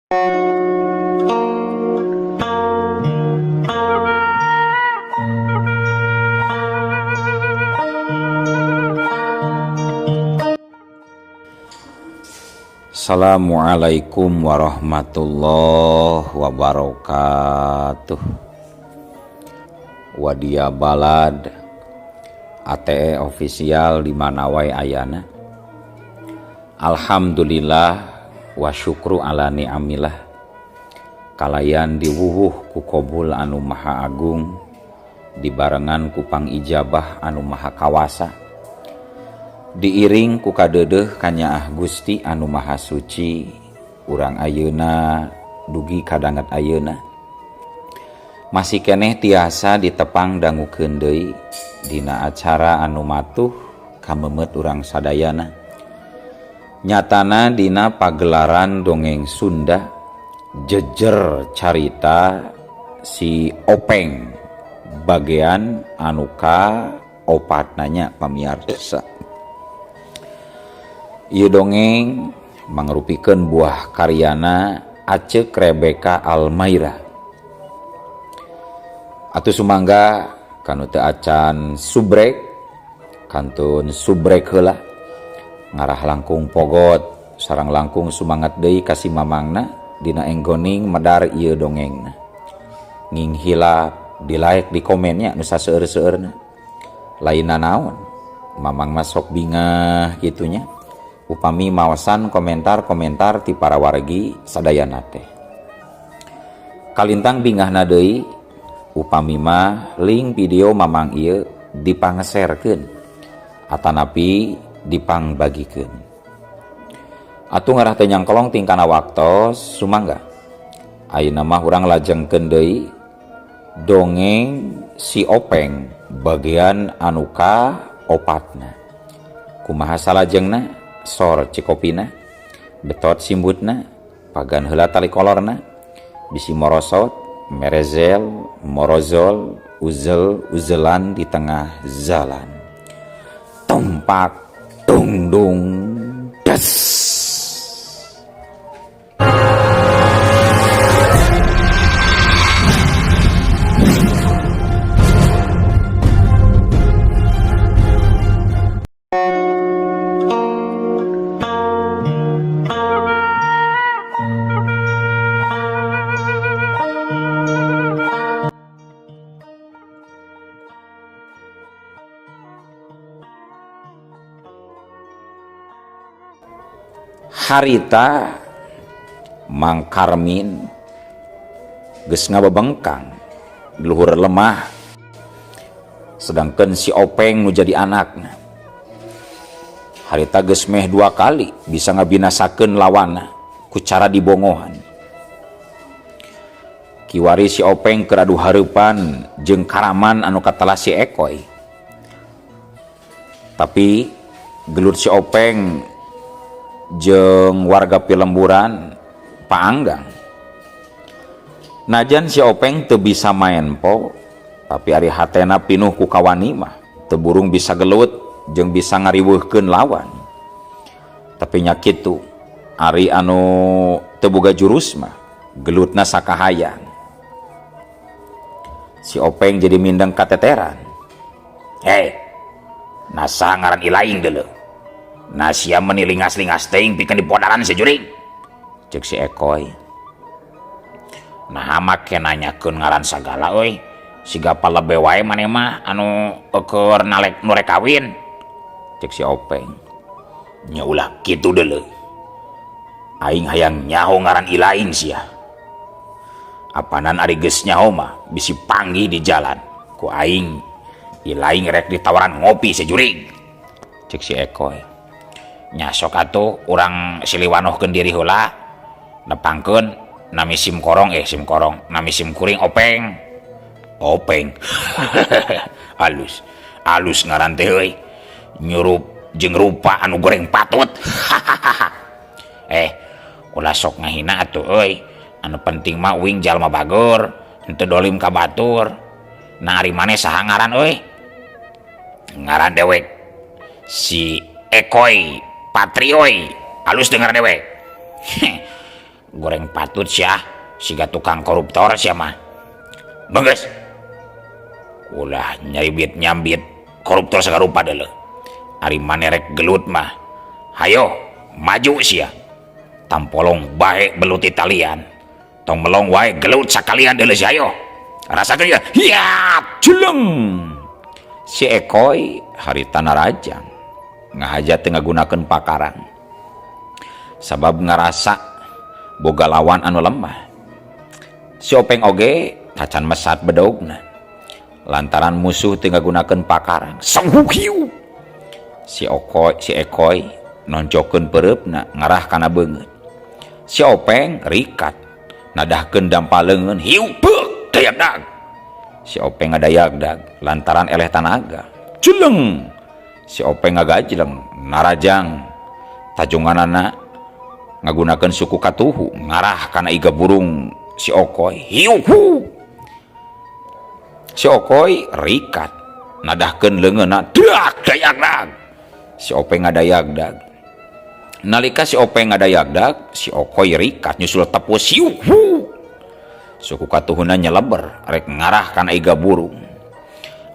Assalamualaikum warahmatullahi wabarakatuh. Wadia Balad ATE official di mana wae ayana. Alhamdulillah wa syukru ala ni'amillah. Kalayan diwuwuh ku kobul anu maha agung, dibarengan ku pangijabah anu maha kawasa, diiring ku kadeudeuh kanyaah Gusti anu maha suci. Urang ayeuna dugi kadanget ayeuna masih keneh tiasa ditepang dangukeun deui dina acara anu matuh kamemet urang sadayana, nyatana dina pagelaran dongeng Sunda jejer carita si Openg bagian anu ka opatnanya. Pamiarsa, ieu dongeng mangrupikeun buah karyana Acek Rebecca Almaira. Atuh sumangga kanu teu acan subrek, kantun subrek heula, ngarah langkung pogot sareng langkung sumangat deui ka si mamangna dina enggoning medar ieu dongengna. Nging hilap di like, di komennya nu saseueur-seueurna. Lainna naon, mamang mah sok bingah kitunya upami maosan komentar-komentar ti para wargi sadayana teh. Kalintang bingahna deui upami mah link video mamang ieu dipangeserkeun atanapi dipangbagikeun. Atuh ngarah teu nyangkolong tingkana waktos, sumangga ayeuna mah urang lajengkeun deui dongeng si Openg bagian anu ka opatna. Kumaha salajengna? Sor cikopina, betot simbutna, pagan heula tali kolorna, bisi morosot, merezel, morozol, uzel, uzelan di tengah jalan. Tumpak, tungdung, des. Harita Mang Karmin geus ngabebengkang di luhur lemah, sedangkan si Openg nu jadi anakna harita geus meh dua kali bisa ngabinasakeun lawanna ku cara dibongohan. Kiwari si Openg keur adu hareupan jeung Karaman anu katelah si Ekoy, tapi gelut si Openg jeung warga pilemburan paanggang. Najan si Openg teu bisa main po, tapi ari hatena pinuh ku kawani mah teu burung bisa gelut jeung bisa ngariweuhkeun lawan. Tapi nya kitu, ari anu teu boga jurus mah gelutna sakahayang. Si Openg jadi mindeng kateteran. Hei, nasa ngaran ilaing deuleu? Nasia meni lingas-lingas teuing pikeun dipodaran si jurig. Ceuk si Ekoy. Nah, make nanyakeun ngaran sagala euy. Siga palebe wae maneh mah anu keur nalek nu rek kawin. Ceuk si Openg. Nya ulah kitu deuleu. Aing hayang nyaho ngaran ilaing sia. Apanan ari geus nyaho mah bisi panggih di jalan. Ku aing ilaing rek ditawaran ngopi si jurig. Ceuk si Ekoy. Nya sok atuh urang siliwanohkeun diri heula, nepangkeun nami sim korong, sim korong, nami sim kuring Openg. Openg. Alus alus ngaran teh euy, nyurup jeung rupa anu goreng patut. Ulah sok ngahina atuh euy, anu penting mah uing jalma bageur, henteu dolim ka batur. Nah, ari maneh saha ngaran euy? Ngaran dewek si Ekoy Patrioy. Halus dengar dewek. Goreng patut sia, siga tukang koruptor sia mah. Beunggeus. Ulah nyaribit nyambit koruptor sagarupa deuleu. Ari maneh rek gelut mah. Hayo, maju sia. Tampolong bae belut talian. Tong melong wae gelut sakalian deuleu sia hayo. Rasakeun ya. Hiat, jeleng. Si Ekoy harita narajang ngahaja teu ngagunakeun pakarang. Sabab ngarasa boga lawan anu lemah. Si Openg oge tacan mesat bedogna. Lantaran musuh teu ngagunakeun pakarang. Sanghuhiu. Si Okoy, si Ekoy nonjokeun peureupna ngarah kana beungeut. Si Openg rikat nadahkeun dampa leungeun hiu beuk dayagdag. Si Openg ngadayagdag lantaran eleh tanaga. Jeleng. Si Openg ngagajleng narajang tajunganana ngagunakeun suku katuhu ngarah kana iga burung si Okoy. Hiu hu. Si Okoy rikat nadahkeun leungeunna dak dayagdag. Si Openg ngadayagdag. Nalika si Openg ngadayagdag, si Okoy rikat nyusul tepus hiu hu. Suku katuhuna nyeleber rek ngarah kana iga burung.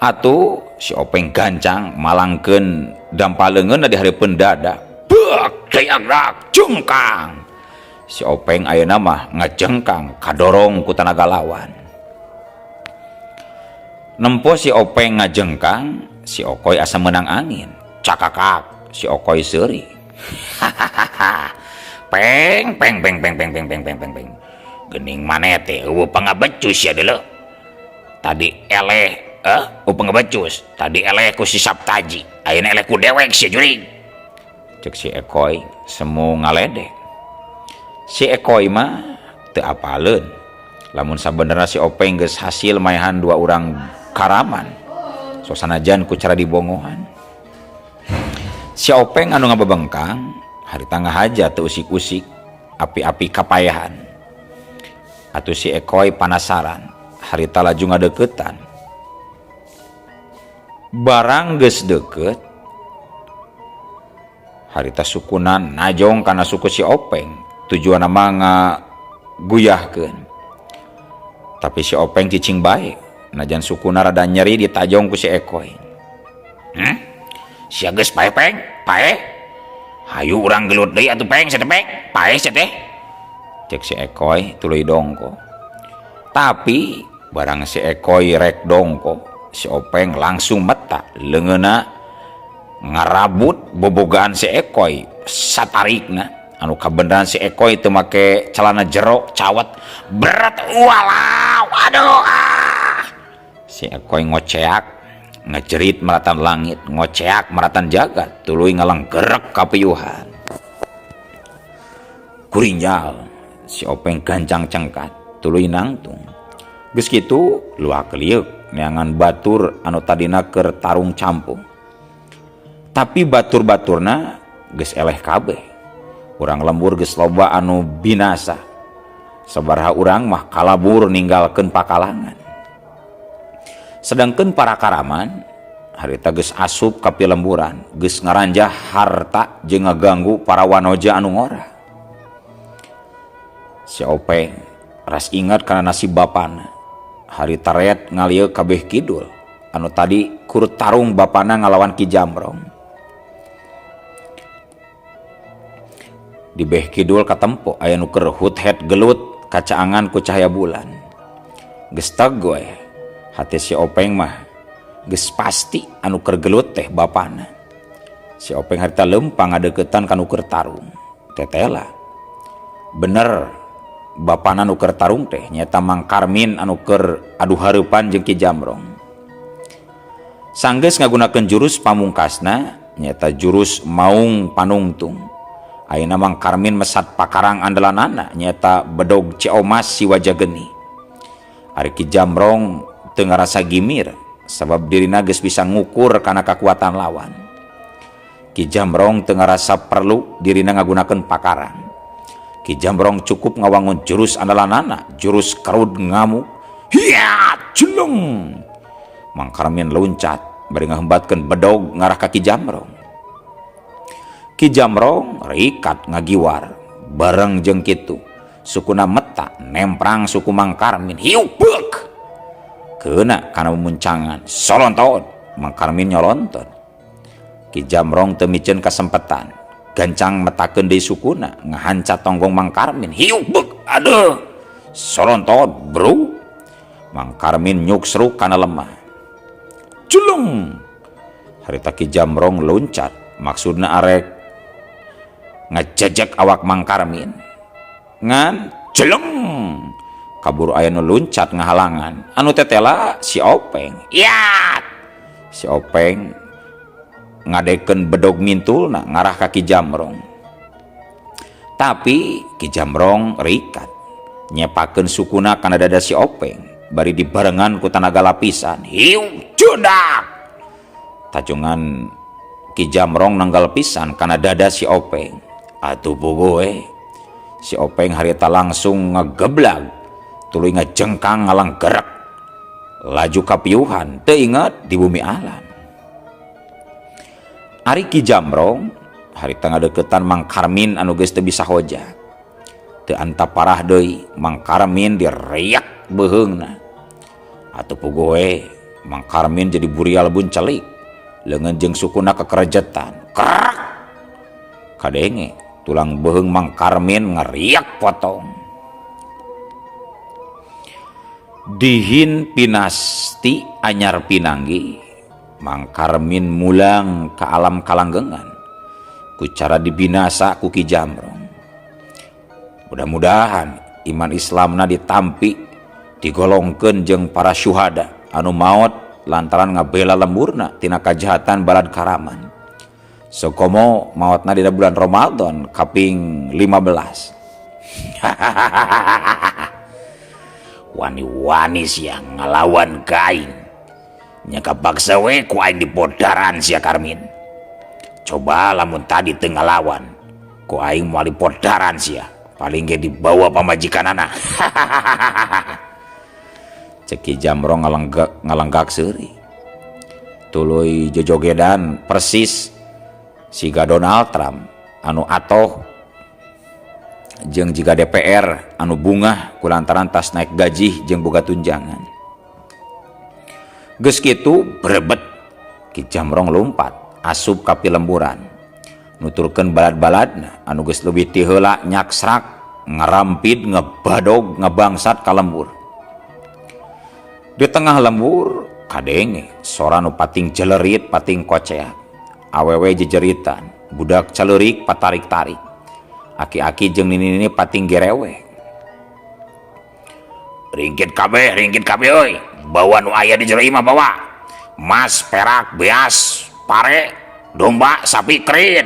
Atuh si Openg gancang malangkeun dampa leungeunna di hareupeun dada. Beuk dayagdag jengkang. Si Openg ayeuna mah ngajengkang kadorong ku tanaga lawan. Nempo si Openg ngajengkang, si Okoy asa meunang angin. Cakakak si Okoy seuri. Hahaha. Peng peng peng peng peng peng peng peng peng peng. Geuning maneh teh eueuh pangabecus ya deuleu. Tadi eleh eueuh pangabecus, tadi eleh ku si Saptaji, ayeuna eleh ku dewek sia jurig. Cek si Ekoy semu ngaledek. Si Ekoy mah teu apaleun. Lamun sabenerna si Openg geus hasil maehan dua urang karaman. Sosanajan ku cara dibongohan. Si Openg anu ngabebengkang harita ngahaja teu usik-usik, api-api kapayahan. Atuh si Ekoy panasaran, harita laju ngadeukeutan. Barang geus deukeut, harita sukunan najong kana suku si Openg, tujuanna mah ngaguyahkeun. Tapi si Openg cicing bae, najan sukuna rada nyeri ditajong ku si Ekoy. Sia geus paeh Peng, paeh. Hayu urang gelut deui atuh Peng, sia teh Peng, paeh sia teh. Cek si Ekoy tuluy dongko. Tapi barang si Ekoy rek dongko, si Openg langsung meta leungeunna ngarabut bobogaan si Ekoy satarikna. Anu kabeneran si Ekoy teu make celana jero cawat berat walau aduh ah. Si Ekoy ngoceak ngejerit meratan langit, ngoceak meratan jagat, tuluy ngalenggerek kapiyuhan. Kurinjal si Openg gancang cengkat, tuluy nangtung. Geus kitu luak lieuk neangan batur anu tadina keur tarung campung. Tapi batur-baturna geus eleh kabeh. Urang lembur geus loba anu binasa. Sabaraha urang mah kalabur ninggalkeun pakalangan. Sedangkeun para karaman harita geus asup ka pilemburan, geus ngaranjah harta jeung ngaganggu para wanoja anu ngora. Si Openg ras ingat kana nasib bapana. Harita ret ngalieuk kabeh kidul anu tadi kur tarung bapana ngalawan Ki Jamrong. Di beh kidul katempo aya nu keur hut-het gelut kacaangan ku cahaya bulan. Geus teg we hate si Openg mah geus pasti anu keur gelut teh bapana. Si Openg harita leumpang ngadeuketan ka nu keur tarung. Tetela. Bener bapana nu keur tarung teh nyaeta Mang Karmin anu keur adu hareupan jeung Ki Jamrong. Sanggeus ngagunakeun jurus pamungkasna nyaeta jurus Maung Panungtung. Ayeuna Mang Karmin mesat pakarang andalanana nyaeta bedog Ciomas si wajah geni. Ari Ki Jamrong teu ngarasa gimir sabab dirina geus bisa ngukur kana kakuatan lawan. Ki Jamrong teu ngarasa perlu dirina ngagunakeun pakarang. Ki Jamrong cukup ngawangun jurus andalanana, jurus kerud ngamuk. Hiat jeleng. Mang Karmin loncat bari ngahembatkeun bedog ngarah ka Ki Jamrong. Ki Jamrong rikat ngagiwar bareng jeung kitu. Sukuna meta nemprang suku Mang Karmin. Hiu beuk. Keuna kana mumuncangan. Solontot. Mang Karmin nyolontot. Ki Jamrong teu miceun kasempetan. Gancang metakeun deui sukuna ngahanca tonggong Mang Karmin. Hiu beuk. Aduh. Solontot, bro. Mang Karmin nyuksruk kana lemah. Culung. Harita Ki Jamrong loncat. Maksudna arek ngejejek awak Mang Karmin. Ngan jeleng kaburu aya nu luncat ngahalangan. Anu tetela si Openg. Yat. Si Openg ngadekeun bedog mintulna ngarah ka Ki Jamrong. Tapi Ki Jamrong rikat nyepakeun sukuna kana dada si Openg bari dibarengan ku tanaga lapisan. Hiu judak. Tajungan Ki Jamrong nanggal pisan kana dada si Openg. Atuh puguh we. Si Openg harita langsung ngegeblag tuluy ngejengkang ngalanggerek laju kapiuhan teu inget di bumi alam. Ari Ki Jamrong harita ngadeukeutan Mang Karmin anu geus teu bisa hoja. Teu antap parah deui Mang Karmin diriak beuheungna. Atuh puguh we Mang Karmin jadi burial buncelik leungeun jeung sukuna kekerejetan. Kerak kadenge tulang beuheung Mang Karmin ngeriak potong. Dihin pinasti anyar pinanggi Mang Karmin mulang ke alam kalanggengan ku cara dibinasa ku Ki Jamrong. Mudah-mudahan iman Islamna ditampi digolongkeun jeung para syuhada anu maot lantaran ngabela lemburna tina kajahatan balad karaman. Sokomo maotna dina bulan Ramadan kaping 15. Wani-wani sia ngalawan ka aing. Nya kapaksa we ku aing dipodaran sia Karmin. Coba lamun tadi teu ngalawan, ku aing moal dipodaran sia. Paling ge dibawa pamajikanana. Cek Ki Jamrong ngalenggak seuri. Tuluy jojogedan persis siga Donald Trump anu atoh jeung jiga DPR anu bungah kulantaran tas naik gaji jeung boga tunjangan. Geus kitu brebet Ki Jamrong lumpat asup ka pilemburan nuturkeun balad-baladna anu geus leuwih ti heula nyaksrak ngarampid ngebadog ngebangsat ka lembur. Di tengah lembur kadenge sora nu pating jelerit pating koceak. Awewe jejeritan, budak caleurik patarik-tarik. Aki-aki jeung nini-nini pating gerewe. Ringkit kabeh euy. Bawa nu aya di jero imah bawa. Mas, perak, beas, pare, domba, sapi kerin.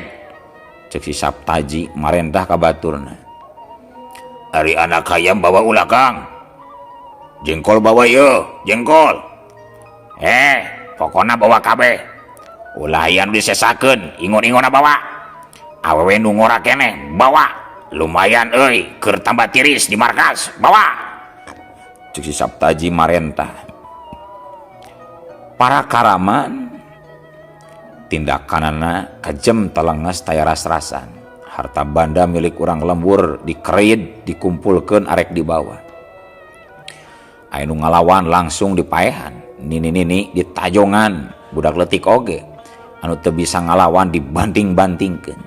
Cek si Saptaji marentah ka baturna. Ari anak hayam bawa ulah Kang. Jengkol bawa ieu, jengkol. Pokona bawa kabeh. Ulah aya nu disesakeun, ingon-ingonna bawa. Awewe nu ngora keneh bawa. Lumayan euy, keur tambah tiris di markas, bawa. Cek si Saptaji marentah. Para karaman tindakanana kejem telenges taya ras-rasan. Harta banda milik urang lembur dikerid, dikumpulkeun arek dibawa. Aya nu ngalawan langsung dipaehan, nini-nini ditajongan, budak leutik oge anu teu bisa ngalawan dibanting-bantingkeun.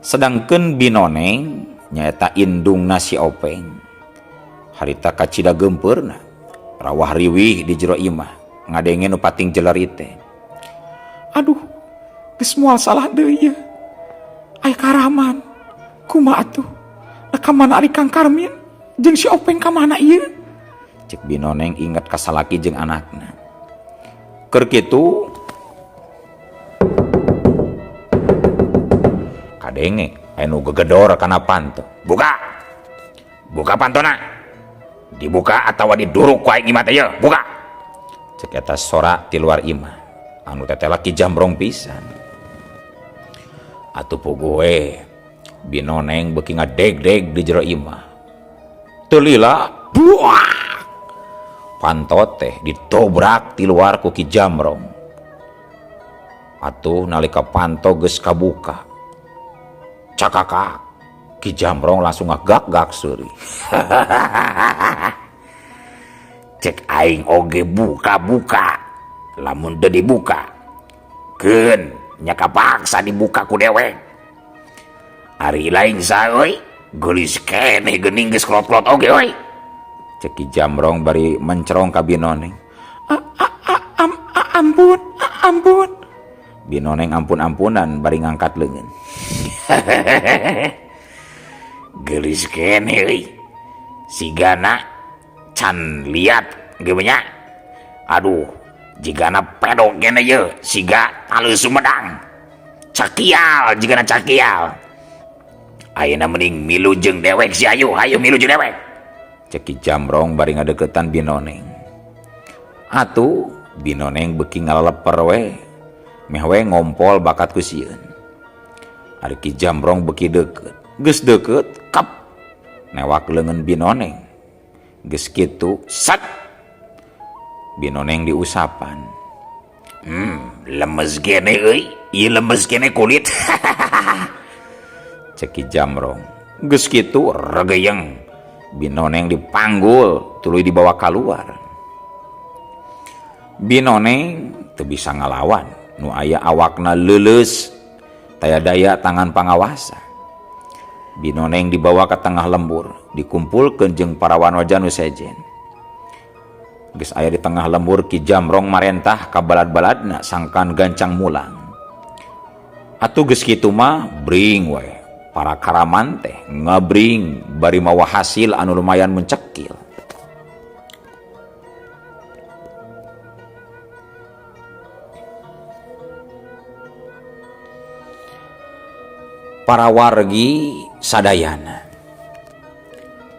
Sedangkeun Binoneng nyaeta indungna si Openg. Harita kacida geumpeurna, rawah riwih di jero imah, ngadenge nu pating jelerit teh. Aduh, geus moal salah deui ieu. Aya karaman, kumaha atuh? Da ka mana ari Kang Karmin jeung si Openg ka mana ieu? Cek Binoneng inget ka salaki jeung anakna. Keur kitu kadenge aya nu gegedor kana panto. Buka. Buka pantona. Dibuka atawa diduruk ku aing imah teh ieu. Buka. Cek eta sora ti luar imah. Anu tetela Ki Jamrong pisan. Atuh puguh we Binoneng beuki ngadegdeg di jero imah. Teu lila, buah. Panto teh ditobrak ti luar ku Ki Jamrong. Atuh nalika panto geus kabuka, cakakak. Ki Jamrong langsung ngagak-gak seuri. Cek aing oge buka-buka. Lamun teu dibuka, keun nya kapaksa dibuka ku dewek. Ari lain saha euy, geulis keneh geuning geus klot-klot oge euy. Cek Ki Jamrong bari mencerong ka Binoneng. Ampun, ampun. Binoneng ampun-ampunan bari ngangkat leungeun. Geulis keneh euy. Sigana can liat geus nya. Aduh, jigana pedok keneh ye, siga taleu Sumedang. Cakial jigana cakial. Ayeuna mending milu jeung dewek si ayu, hayu milu jeung dewek. Cek Ki Jamrong bari ngadeukeutan Binoneng. Atuh Binoneng beuki ngaleleper we, meh we ngompol bakat ku sieun. Ari Ki Jamrong beuki deukeut, geus deukeut kap newak leungeun Binoneng. Geus kitu sat Binoneng diusapan. Lemes keneh euy, ieu lemes keneh kulit. Cek Ki Jamrong. Geus kitu regeyeng Binoneng dipanggul tuluy dibawa kaluar. Binoneng teu bisa ngalawan, nu aya awakna leuleus taya daya tangan pangawasa. Binoneng dibawa ka tengah lembur, dikumpulkeun jeung para wanoja nu sejen. Geus aya di tengah lembur Ki Jamrong marentah ka balad-baladna sangkan gancang mulang. Atuh geus kitu mah bring we, para karaman teh ngabring bari mawa hasil anu lumayan mencekil. Para wargi sadayana,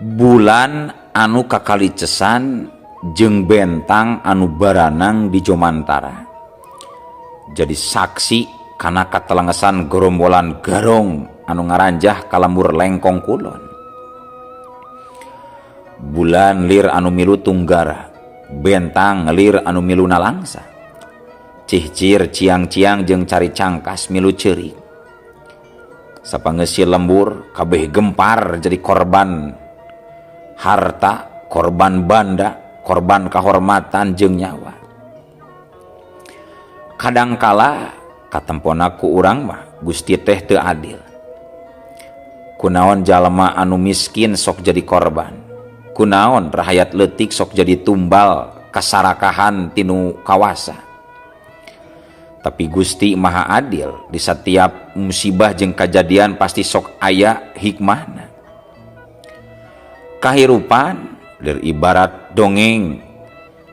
bulan anu kakalicesan jeung bentang anu baranang di Jomantara jadi saksi kana katelengesan gerombolan garong anu ngaranjah ka lembur Lengkong Kulon. Bulan lir anu milu tunggara, bentang lir anu milu nalangsa, cihcir ciang-ciang jeung cari cangkas milu ceurik. Sapangeusi lembur kabeh gempar jadi korban harta, korban banda, korban kahormatan jeung nyawa. Kadangkala katempona ku urang mah Gusti teh teu adil. Kunaon jalma anu miskin sok jadi korban, kunaon rahayat leutik sok jadi tumbal kasarakahan tinu kawasa. Tapi Gusti Maha Adil, di setiap musibah jeung kajadian pasti sok aya hikmahna. Kahirupan lir ibarat dongeng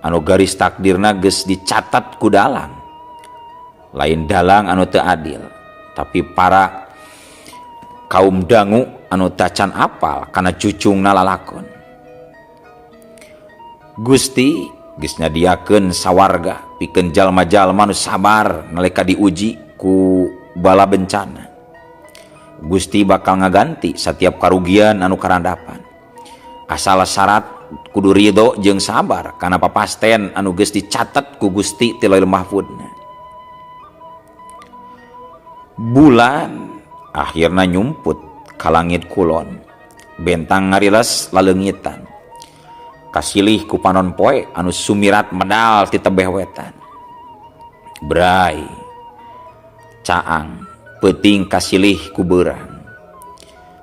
anu garis takdirna geus dicatat ku dalang. Lain dalang anu teu adil, tapi para kaum dangu anu tacan apal kana cucungna lalakon. Gusti geus nyadiakeun sawarga pikeun jalma-jalma nu sabar nalika diuji ku bala bencana. Gusti bakal ngaganti setiap karugian anu karandapan. Asal syarat kudu ridho jeung sabar kana papasten anu geus dicatet ku Gusti ti Lauhil Mahfudna. Bulan akhirna nyumput ka langit kulon, bentang ngariles laleungitan. Kasilih ku panon poe anu sumirat medal ti tebeh wetan. Bray caang peuting kasilih ku beurang.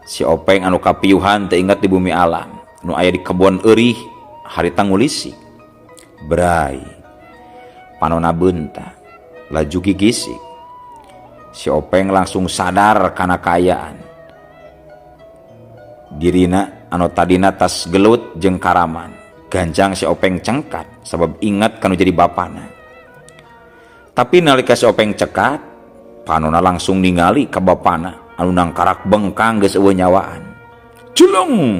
Si Openg anu kapiuhan teu inget di bumi alam nu aya di kebon eurih harita ngulisi. Bray panona beunta laju gigisik. Si Openg langsung sadar kana kaayaan dirina anu tadina tas gelut jeung karaman. Ganjang si Openg cengkat sabab ingat kanu jadi bapana. Tapi nalika si Openg cekat, panona langsung ningali ka bapana anu nangkarak bengkang geus eueuh nyawaan. Culung!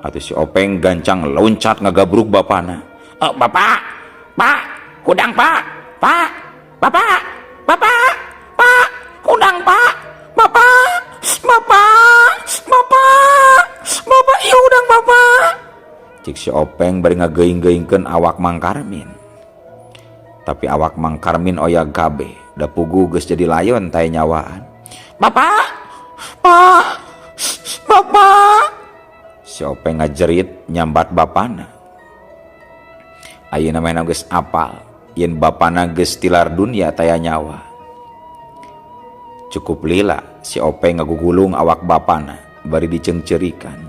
Atuh si Openg gancang loncat ngagabruk bapana. Oh, bapak, pak, hudang pak, pak, bapak, bapak, pak, hudang pak, bapak, bapak, bapak, bapak, iya hudang bapak. Cik si Openg bari ngageuing-geuingkeun awak Mang Karmin. Tapi awak Mang Karmin oya gabe, da puguh geus jadi layon tae nyawaan. Bapak, pak, Si Openg ngajerit nyambat bapana. Ayeuna mah geus apal yen bapana geus tilar dunia taya nyawa. Cukup lila si Openg ngagugulung awak bapana bari diceungceurikan.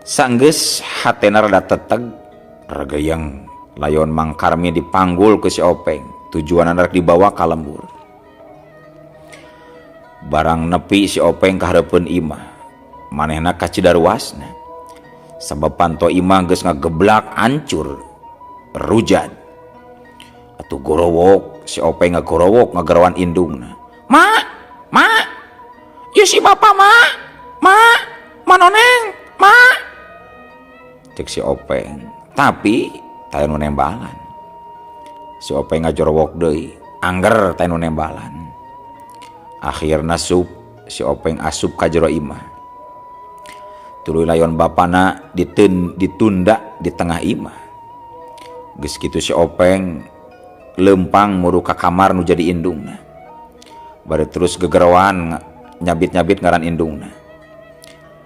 Sanggeus hatena rada teteg, regeyeng layon Mang Karmi dipanggul ku si Openg, tujuanna rek dibawa ka lembur. Barang nepi si Openg ka hareupeun imah, manehna kacidaruasna. Sabab panto imah geus ngageblak ancur, rujad. Atuh gorowok, si Openg ngagorowok ngagerawan indungna. Ma, ma, ieu si bapa ma, ma, manoneng, ma. Cek si Openg, tapi taya nu nembalan. Si Openg ngajorowok deui, angger taya nu nembalan. Akhirna sup, si Openg asup ka jero imah. Tuluy layon bapana ditunda di tengah imah. Geus kitu si Openg lempang muru ka kamar nu jadi indungna. Bari terus gegeroan nyabit-nyabit ngaran indungna.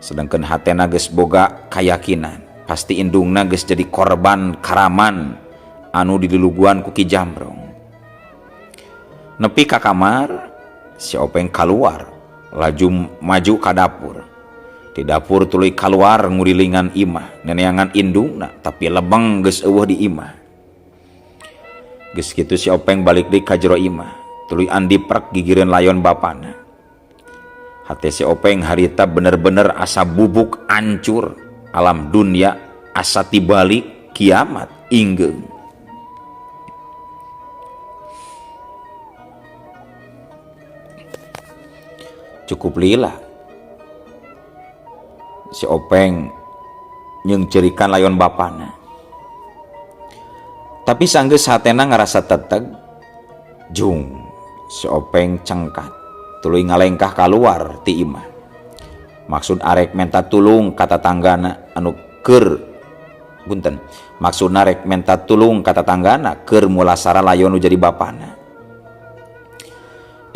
Sedangkan hatena geus boga kayakinan, pasti indungna geus jadi korban karaman anu diluluguan ku Ki Jambrong. Nepi ka kamar, si Openg kaluar, laju maju ka dapur. Di dapur tuluy kaluar ngurilingan imah, neneangan indungna, tapi lebeng geus eueuh di imah. Geus kitu si Openg balik deui ka jero imah, tuluy andi prek gigireun layon bapana. Hate si Openg harita bener-bener asa bubuk ancur, alam dunia asa tibalik kiamat inggeung. Cukup lila si Openg nyengcerikan layon bapana. Tapi sanggeus hatena ngarasa teteg, jung si Openg cengkat, tuluy ngalengkah kaluar ti imah. Maksud arek menta tulung ka tatanggana anu keur punten. Maksud arek menta tulung ka tatanggana keur mulasara layon nu jadi bapana.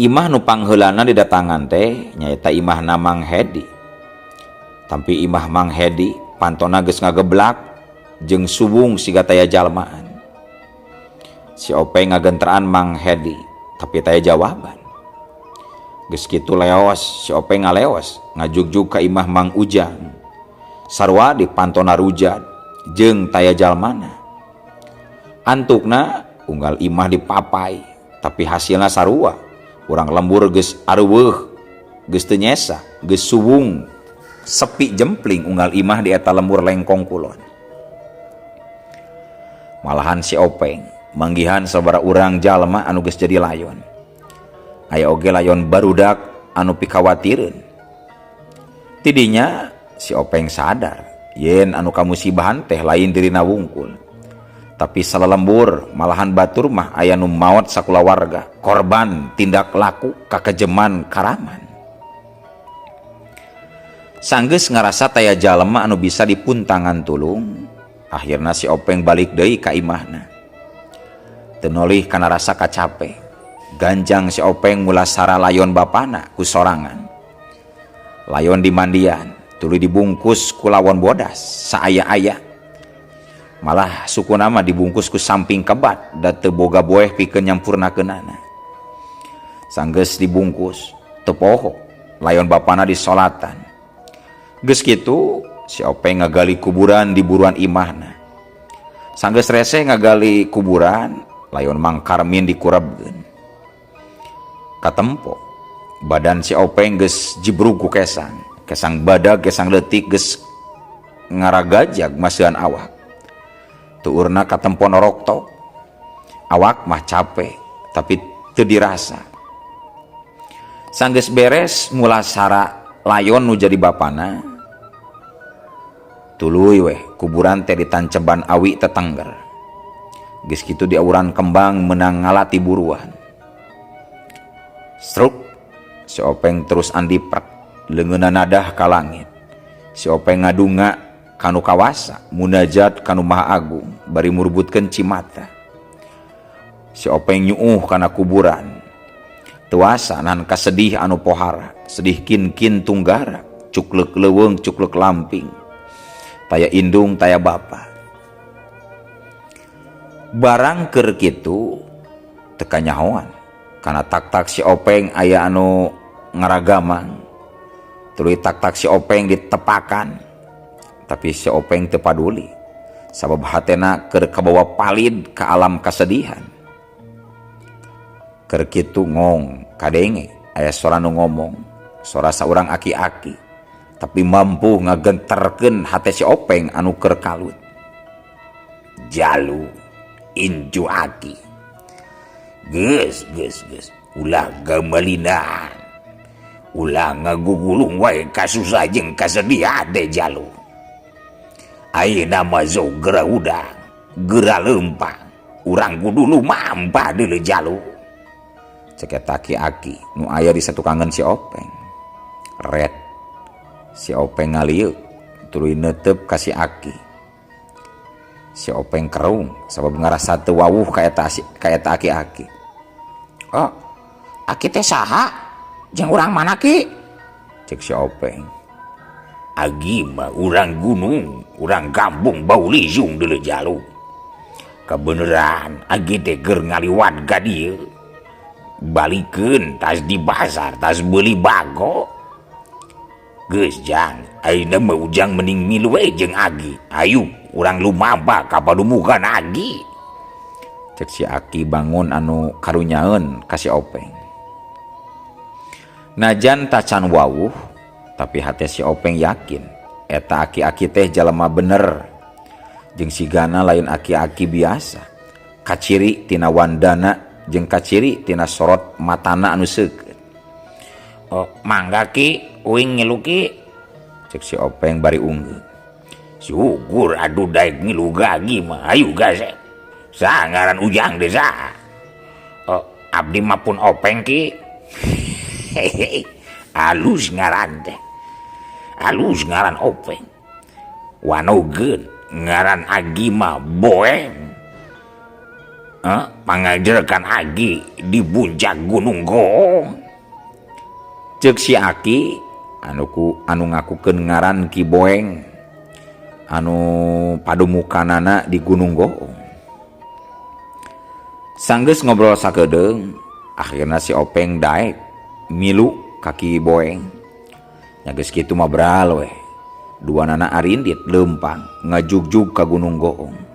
Imah nu pangheulana didatangan teh nyaeta imahna Mang Hedi. Tampi imah Mang Hedi pantona geus ngageblak jeung suwung siga taya jalmaan. Si Openg ngagenteran Mang Hedi, tapi taya jawaban. Geus kitu leos, si Openg ngaleos ngajugjug ka imah Mang Ujang. Sarua di pantona rujad jeung taya jalmana. Antukna unggal imah dipapai, tapi hasilna sarua. Urang lembur geus areuweuh, geus teu nyesa, geus suwung, sepi jempling unggal imah di eta lembur Lengkong Kulon. Malahan si Openg manggihan sabaraha urang jalma anu geus jadi layon. Aya oge layon barudak anu pikawatireun. Tidinya si Openg sadar yen anu kamusibahan teh lain dirina wungkul. Tapi salalembur malahan batur mah aya nu maot sakulawarga, korban tindak laku kakejeman karaman. Sanggeus ngarasa taya jalma anu bisa dipuntangan tulung, akhirna si Openg balik deui ka imahna. Teu nolih kana rasa kacape, ganjang si Openg mulasara layon bapana ku sorangan. Layon dimandian, tuluy dibungkus ku lawon bodas saaya-aya. Malah suku nama dibungkus ku samping kebat da teu boga boeh pikeun nyampurnakeunana. Sanggeus dibungkus, teu poho, layon bapana disolatan. Geus kitu si Openg ngagali kuburan di buruan imahna. Sanggeus rese ngagali kuburan, layon Mang Karmin dikurebkeun. Katempo badan si Openg geus jibrug ku kesang, kesang badag, kesang leutik geus ngaragajag maseuan awak. Tuurna katempo noroktok. Awak mah capek tapi teu dirasa. Sanggeus beres mulasara layon nu jadi bapana, tuluy weh kuburan teh ditanceban awi tetengger. Geus kitu diawuran kembang menang ngalati buruan. Struk si Openg terus andi prek leungeunna nadah ka langit. Si Openg ngadunga kanu kawasa, munajat kanu Maha Agung bari murbutkeun cimata. Si Openg nyuuh kana kuburan. Tuasa nan kasedih anu pohara, sedih kin-kin tunggara. Cuklek leuweung, cuklek lamping. Taya indung, taya bapa. Barang keur kitu teu kanyahoan. Kana tak-tak si Openg aya anu ngaragamang. Tuluy tak-tak si Openg ditepakan. Tapi si Openg teu paduli. Sabab hatena keur kabawa palid ka alam kasedihan. Keur kitu ngong kadenge aya sora nu ngomong, sora saurang aki-aki, tapi mampu ngagenterkeun hate si Openg anu keur kalut. Jalu incu aki. Geus geus geus ulah gamalinan. Ulah ngagugulung wae kasusah jeung kasedihan teh jalu. Ayeuna mah sok geura hudang, geura leumpang. Urang kudu lumampah deuleu jalu. Cek eta aki-aki nu aya di satukangan si Openg. Red. Si Openg ngalieu tuluy neuteup ka si aki. Si Openg kerung sabab ngarasa teu wawuh ka eta aki-aki. Oh, aki teh saha? Jeung urang mana ki? Cek si Openg. Agi mah urang gunung, urang kampung bau lisung deuleu jalu. Kabeneran agi teh keur ngaliwat ka dieu. Balikeun tas di pasar, tas beuli bago. Geus jang, ayeuna mah ujang mending milu we jeung agi. Ayu, urang lumampah ka padumukan agi. Cek si aki bangun anu karunyaeun ka si Openg. Najan tacan wawuh, tapi hate si Openg yakin eta aki-aki teh jalema bener. Jeung sigana lain aki-aki biasa. Kaciri tina wandana jeung kaciri tina sorot matana anu seukeut. Oh, mangga ki, uing ngilu ki. Cek si Openg bari unggeuh. Syukur atuh daek ngilu gagi mah, ayu gasep. Saha ngaran ujang teh saha? Oh, abdi mah pun Openg ki. Hehehe, alus ngaran teh. Alus ngaran Openg. Wanogeun ngaran agi mah Boeng. Pangajerkan agi di puncak Gunung Goong. Ceuk si aki anu ngakukeun ngaran Ki Boeng anu padumukanana di Gunung Goong. Sanggeus ngobrol sakedeung, akhirna si Openg daek milu ka Ki Boeng. Nya geus kitu mah bral we. Duanana arindit leumpang ngajugjug ka Gunung Goong.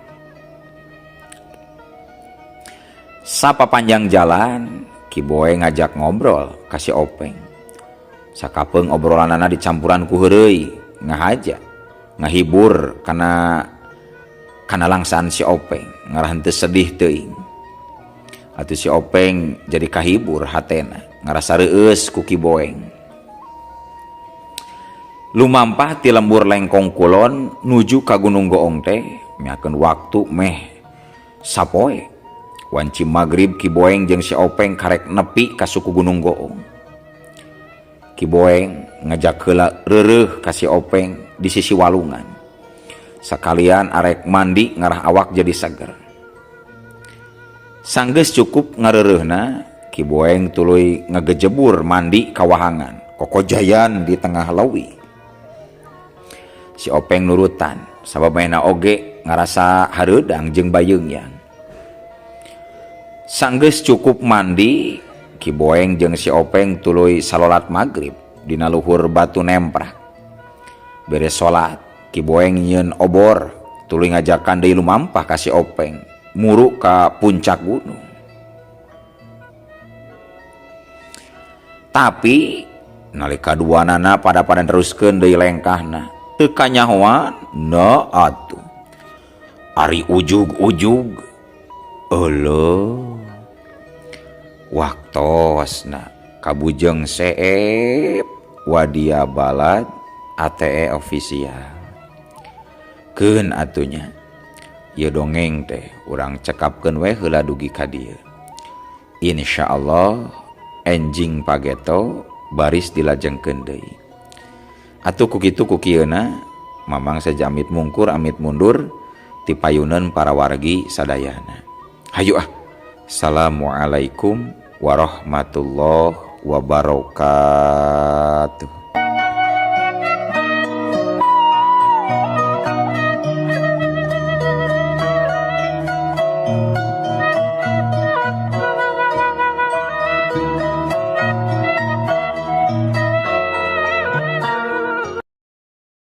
Sapapanjang jalan, Ki Boeng ngajak ngobrol ka si Openg. Sakapeung obrolanana dicampuran ku heureuy, ngahaja, ngahibur kana langsaan si Openg, ngarah henteu sedih teuing. Atuh si Openg jadi kahibur hatena, ngarasa reueus ku Ki Boeng. Lumampah ti lembur Lengkong Kulon nuju ka Gunung Goong teh miakeun waktu meh sapoe. Wanci magrib Ki Boeng jeung si Openg karek nepi ka suku Gunung Goong. Ki Boeng ngajak heula reureuh ka si Openg di sisi walungan. Sakalian arek mandi ngarah awak jadi seger. Sanggeus cukup ngareureuhna, Ki Boeng tuluy ngagejebur mandi ka wahangan, kokojayan di tengah leuwih. Si Openg nurutan, sabab maena oge ngarasa hareudang jeung bayeungyan. Sanggeus cukup mandi, Ki Boeng jeung si Openg tuluy salolat magrib dina luhur batu nemprak. Beres salat, Ki Boeng nyieun obor, tuluy ngajakan deui lumampah ka si Openg, muru ka puncak gunung. Tapi nalika duanana pada-pada neruskeun deui lengkahna, teu kanyahoan na atuh. Ari ujug-ujug euleuh. Waktosna kabujeng seep wadia balad ATE official. Keun atunya ieu dongeng teh urang cekapkeun we heula dugi ka dieu. Insyaallah enjing pageto baris dilajengkeun deui. Atuh ku kitu ku kieuna mamang saja amit mungkur amit mundur ti payuneun para wargi sadayana. Hayu ah. Assalamualaikum warahmatullahi wabarakatuh.